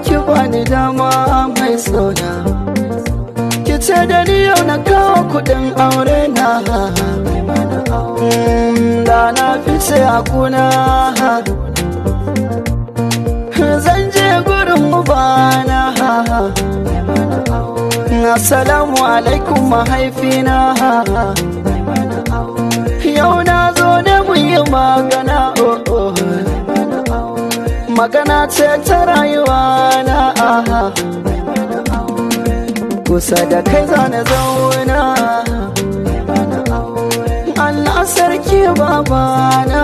ki bani dama mai sona. Ki ce da ni yau na kawo kudin aure na. Da na fice a kuna. Zan je gurin ubana. Assalamu alaikum mahaifina. Yau na zo ne mu yi magana, oh oh. Magana ce ta rayuwa na. Kusa da kai zana zauna. Allah sarki babana.